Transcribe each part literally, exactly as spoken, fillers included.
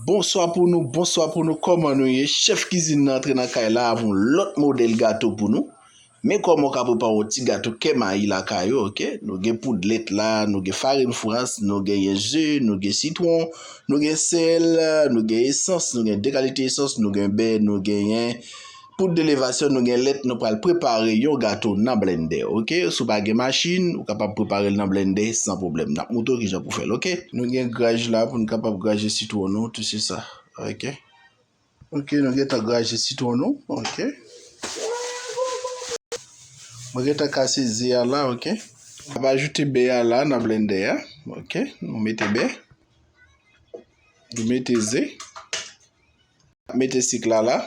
Bonswa pou nou, bonswa pou nou, kòman nou ye? Chèf kizin nan antre nan kay la avè yon lòt modèl gato pou nou. Men kòman w ka prepare yon ti gato kè mayi lakay ou, oke? Nou gen poud lèt la, nou gen farin frans, nou genyen ze, nou gen sitwon, nou gen sèl, nou gen esans, nou gen de kalite esans, nou gen bè, nou genyen poud de levasyon, nou gen lèt, nou pral prepare yon gato nan blendè, oke? Si w pa gen machin, ou kapab prepare l nan blendè san pwoblèm. N ap montre w kijan pou fè l, oke? Nou gen graj la pou n kapab graje sitwon nou, tout se sa, oke? Oke, nou gentan graje sitwon nou, oke? Mwen gentan kase ze a la, oke? N ap ajoute bè a la nan blendè a, oke? Nou mete bè, nou mete ze, mete sik la la.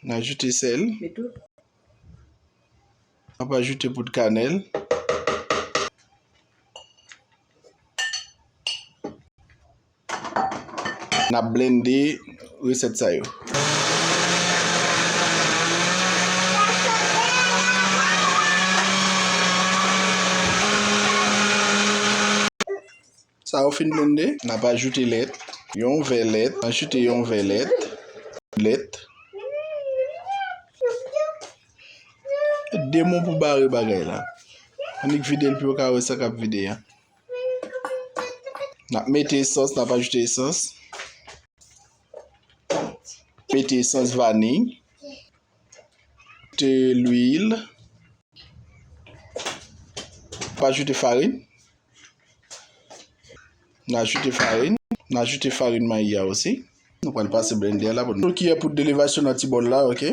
N ajoute sèl. N ap ajoute poud kanèl. N ap blende resèt sa yo. Sa yo fin blende, n ap ajoute lèt, yon vè lèt, ajoute yon vè lèt, lèt. Demon pou bare bagay la. Annik vide l pou yo ka wè sa k ap vide a. N ap mete esans, n ap ajoute esans. Mete esans vaniy. Ajoute lwil. N ap ajoute farin. N ajoute farin. N ajoute farin mayi a osi. Nou pral pase blendè la pou nou. Yon kiyè poud de levasyon nan ti bòl la, oke?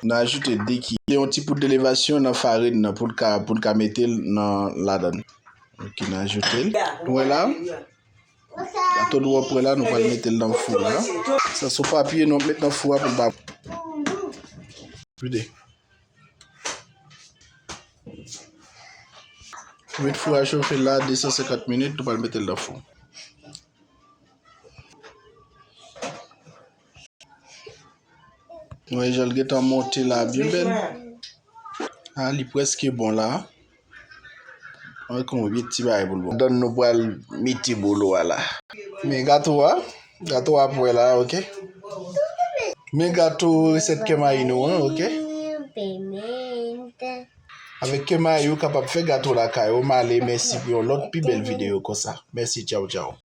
N ajoute de kiyè. Yon ti poud de levasyon nan farin nan pou l ka, pou l ka mete l nan, ladan l. Oke, n ajoute l. Nou wè la? Gato nou wè prè la, nou pral mete l nan fou la. Sa se yon papye nou ap met nan fou a pou l pa. Vide. Met fou a chofe la de san senkant minit, nou pral mete l nan fou. Wè, jan l gentan monte la, byen bèl. A, li prèske bon la. Wè, kon yon ti bagay pou l bon. Ladan nou pral mete bolo a la. Men gato a, gato a prè la, oke. Men gato resèt kè mayi nou an, oke. Avèk kè mayi, ou kapab fè gato lakay ou. M ale, mèsi pou yon lòt pi bèl videyo konsa. Mèsi, tchaw, tchaw.